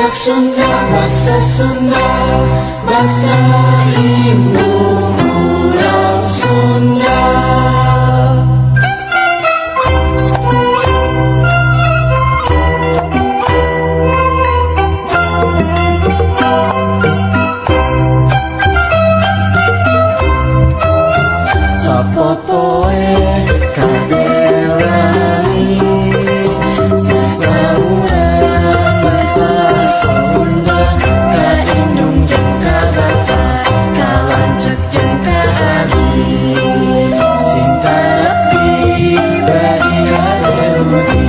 Sunda, basa Sunda, basa indung urang Sunda. Sapopoe kabeh lali, sasauran basa Sunda, ka indung jeung ka bapa, ka lanceuk jeung ka abi, sing tarapti bari hade budi.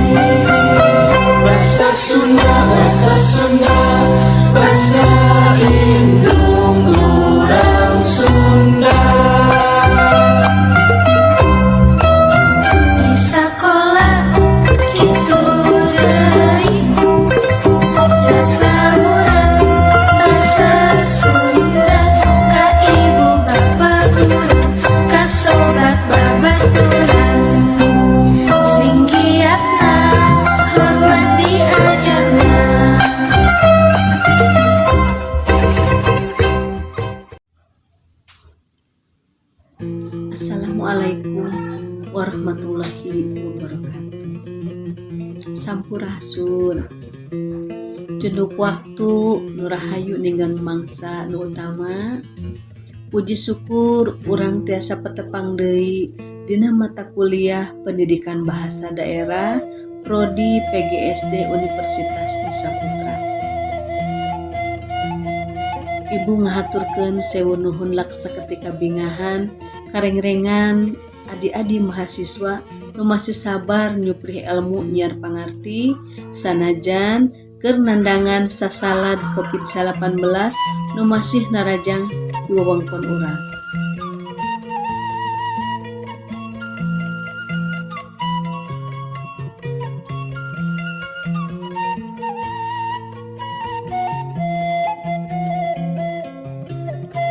Basa Sunda, basa Sunda, basa indung urang Sunda. Di sakola kitu deui, sasauran basa Sunda, ka ibu bapa guru, ka sobat babaturan, sing giatna hormat diajarna. Assalamualaikum warahmatullahi wabarakatuh. Sampurasun. Cunduk waktu nu rahayu ninggang mangsa nu utama. Puji syukur urang tiasa patepang deui dina mata kuliah Pendidikan Bahasa Daerah Prodi PGSD Universitas Nusa Putra. Ibu ngahaturkeun sewu nuhun laksa ketika bingahan karengrengan adi-adi mahasiswa nu masih sabar nyuprih ilmu nyiar pangarti sanajan keur nandangan sasalad Covid-19 nu masih narajang di wewengkon urang.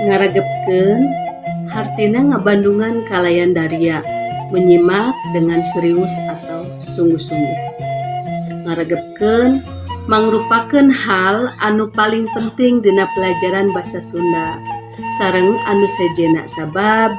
Ngaregepkeun hartina ngabandungan kalayan daria, menyimak dengan serius atau sungguh-sungguh. Ngaregepkeun mangrupakeun hal anu paling penting dina pelajaran basa Sunda sareng anu sejenna, sabab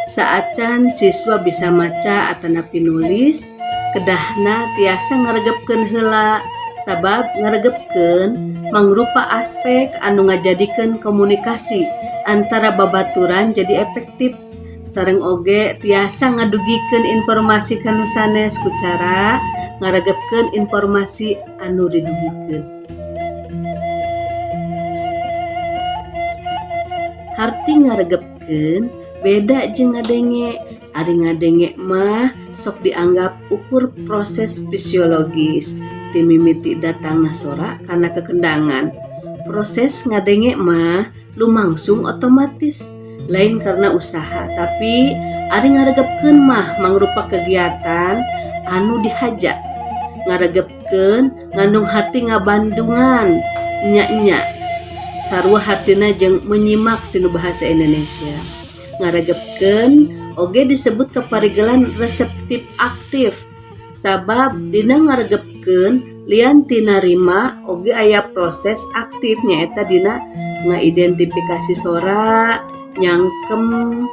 saacan siswa bisa maca atanapi nulis, kedahna tiasa ngaregepkeun heula, sabab ngaregepkeun mangrupa aspek anu ngajadikeun komunikasi antara babaturan jadi efektif, sareng oge tiasa ngadugikeun informasi ka nu sanes ku cara ngaregepkeun informasi anu didugikeun. Harti ngaregepkeun beda jeung ngadenge. Ari ngadenge mah sok dianggap ukur proses fisiologis ti mimiti datangna sora kana kekendangan. Proses ngadenge mah lumangsung otomatis, lain karena usaha, tapi ari ngaregepkeun mah mangrupa kegiatan anu dihaja. Ngaregepkeun ngandung harti ngabandungan nya-nya, sarua hartina jeung menyimak tinu bahasa Indonesia. Ngaregepkeun oge disebut kaparigelan reseptif aktif, sabab dina ngaregepkeun lian tina rima oge aya proses aktif, nyaeta dina ngaidentifikasi sora, nyangkem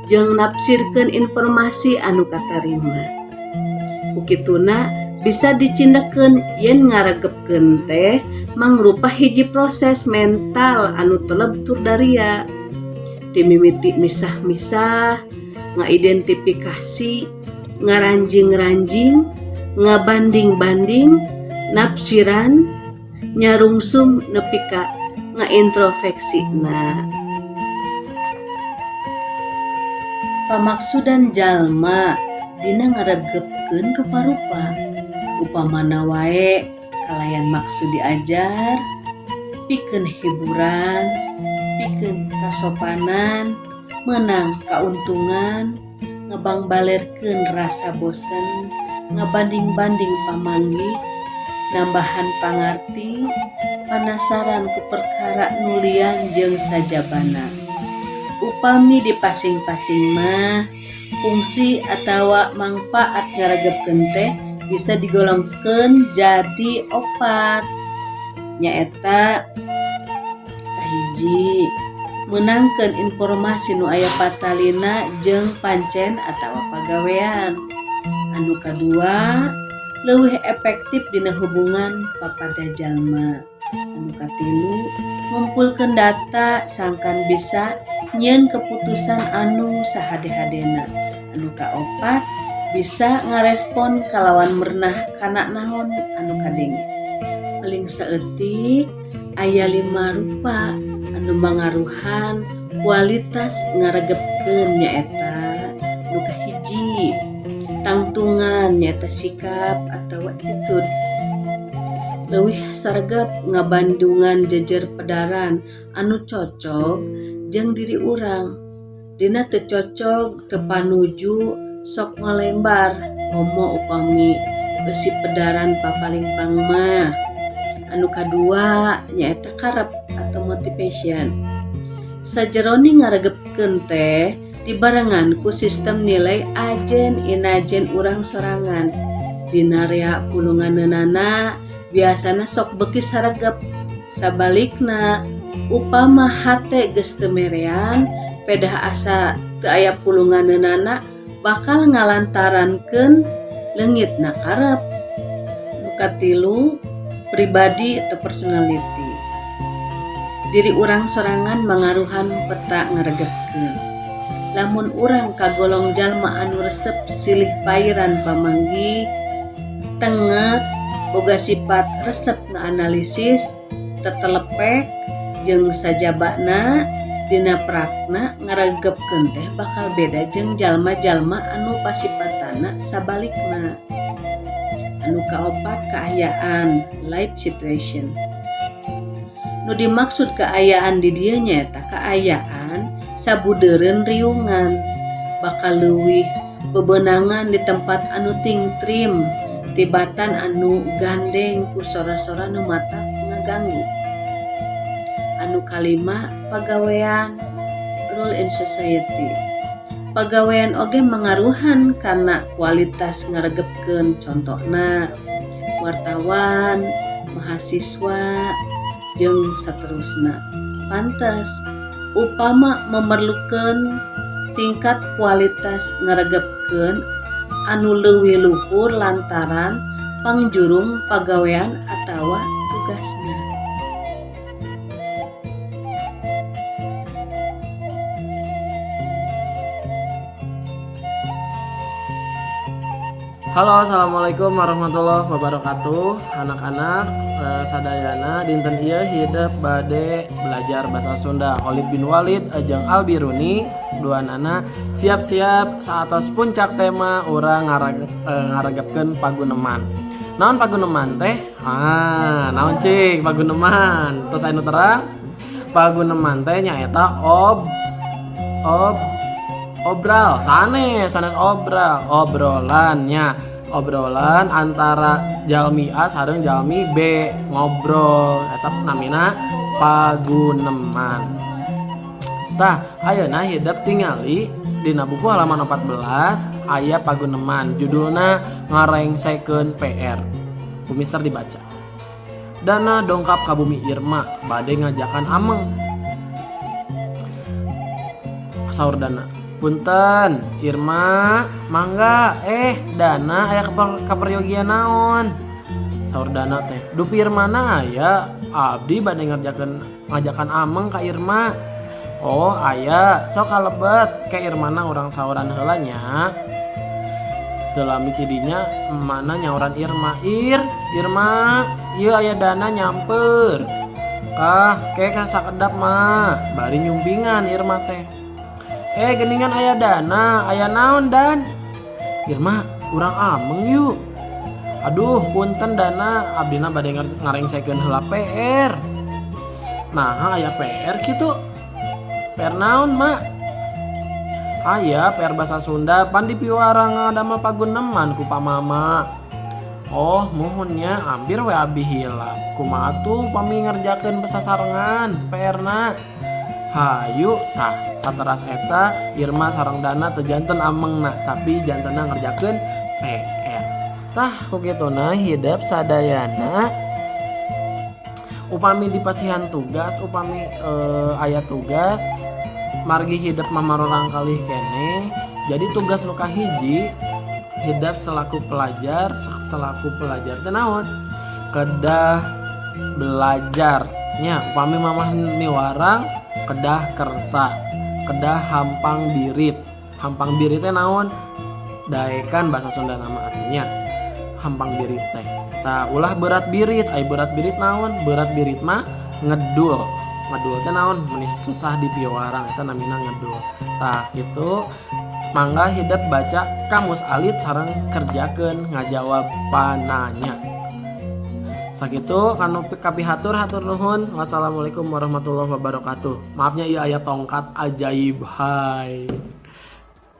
jeung nafsirkeun informasi anu katarima. Ku kituna bisa dicindekeun yen ngaregepkeun teh mangrupa hiji proses mental anu teleb tur daria, ti mimiti misah-misah, ngaidentifikasi, ngaranjing-ranjing, ngabanding-banding, nafsiran, nyarungsum nepi ka ngaintrospeksina. Pamaksudan jalma dina ngaregepkeun rupa-rupa, upamana wae kalayan maksud diajar, pikeun hiburan, pikeun kasopanan, meunang kauntungan, ngebangbalerkeun rasa bosen, ngabanding-banding pamanggih, nambahan pangarti, panasaran ku perkara nu lian jeung sajabana. Upami dipasing-pasing mah, fungsi atawa mangpaat ngaregepkeun teh bisa digolongkeun jadi opat. Nyaeta kahiji, meunangkeun informasi nu aya patalina jeung pancen atawa pagawean. Anu kadua, leuwih efektif dina hubungan papada jalma. Anu katilu, ngumpulkeun data sangkan bisa nyieun keputusan anu sahade-hadena. Anu kaopat, bisa ngarespon kalawan merenah kana naon anu kadenge. Paling saeutik aya lima rupa anu mangaruhan kualitas ngaregepkeun, nyaeta nu kahiji, tangtungan, nyaeta sikap atawa attitude. Leuwih saregep ngabandungan jejer pedaran anu cocok jeung diri urang. Dina teu cocok, teu panuju, sok ngalembar, komo upami eusi pedaran papalingpang mah. Anu kadua nyaeta karep atau motivation. Sajeroning ngaregepkeun teh dibarengan ku sistem nilai ajen inajen urang sorangan. Dina rea pulunganeunana biasana sok beuki saregep. Sabalikna, upama hate geus teu merean, pedah asa teu aya pulunganeunana bakal ngalantarankeun leungitna karep. Nu katilu, pribadi atau personality. Diri urang sorangan mangaruhan peta ngaregepkeun. Lamun urang kagolong jalma anu resep silih pairan pamanggih, tenget, boga sifat resep ngaanalisis, tetelepek jeung sajabana, dina prakna ngaregepkeun teh bakal beda jeung jalma-jalma anu pasifatana sabalikna. Anu kaopat, kaayaan, life situation. Nu dimaksud kaayaan di dieu nyaeta kaayaan sabudeureun riungan. Bakal leuwih bebenangan di tempat anu tingtrim tibatan anu gandeng ku sora-sora nu matak ngaganggu. Anu kalima, pagawean, role in society. Pagawean oge mangaruhan kana kualitas ngaregepkeun, contona wartawan, mahasiswa, jeung saterusna. Pantes upama memerlukeun tingkat kualitas ngaregepkeun anu leuwih luhur lantaran pangjurung pagawean atawa tugasna. Halo, assalamualaikum warahmatullahi wabarakatuh. Anak-anak sadayana, dinten ieu hidep bade belajar bahasa Sunda. Khalid bin Walid jeung Albiruni duanana siap-siap. Saatos puncak tema urang ngaregepkeun paguneman. Naon paguneman teh? Ah, naon cik paguneman? Terus anu terang, paguneman teh nyaeta ob ob obral sanes sanes obral, obrolannya, obrolan antara jalmi A sareng jalmi B ngobrol, eta namina paguneman. Tah, ayeuna hidep tingali dina buku halaman 14 aya paguneman judulna Ngarengsekeun PR. Ku Mister dibaca. Dana dongkap ka bumi Irma bade ngajakan ameng. Saur Dana, "Punten Irma." "Mangga." "Eh, Dana, aya kaperyogian naon?" Saur Dana teh, "Dupi Irmana aya? Abdi bade ngerjakeun ngajakan ameng ka Irma." "Oh, aya, sok kalebet ke Irmana, urang sauran heula nya." Teu lami tidinya emakna nyauran Irma, "Ir, Irma, ieu aya Dana nyamper." "Kah, ke ka sakedap mah." Bari nyumpingan Irma teh. "Eh, geningan aya Dana, aya naon Dan?" "Irma, urang ameng yuk." "Aduh, punten Dana, abdina bade ngarengsekeun heula PR." "Nah, aya PR kitu? PR naon, Mak?" "Aya PR bahasa Sunda, pan dipiwarang ngadamel paguneman ku Pak Mama." "Oh, muhun nya, ambir we abi hilap. Kumaha atuh pami ngerjakeun sasarengan PR-na?" "Hayu." Tah, sateras eta Irma sareng Dana teu janten amengna, tapi jantenna ngerjakeun PR. Tah, ku kituna hidep sadayana. Upami dipasihan tugas, upami aya tugas, margi hidep mah kalih keneh. Jadi tugas nu kahiji hidep selaku pelajar teh naon? Kedah belajar nya. Upami mamah miwarang, kedah kersa, kedah hampang birit. Hampang birit teh naon? Daekan bahasa Sunda nama artinya hampang birit teh. Tah, ulah berat birit. Ai berat birit naon? Berat birit mah ngedul. Ngedul teh naon? Meni susah dipiwarang, eta namina ngedul. Tah gitu. Mangga hidep baca kamus alit sareng kerjakeun ngajawab pananya. Sakitu kanu kapihatur, hatur nuhun. Wassalamualaikum warahmatullahi wabarakatuh. Maafnya, ieu aya tongkat ajaib. Hai.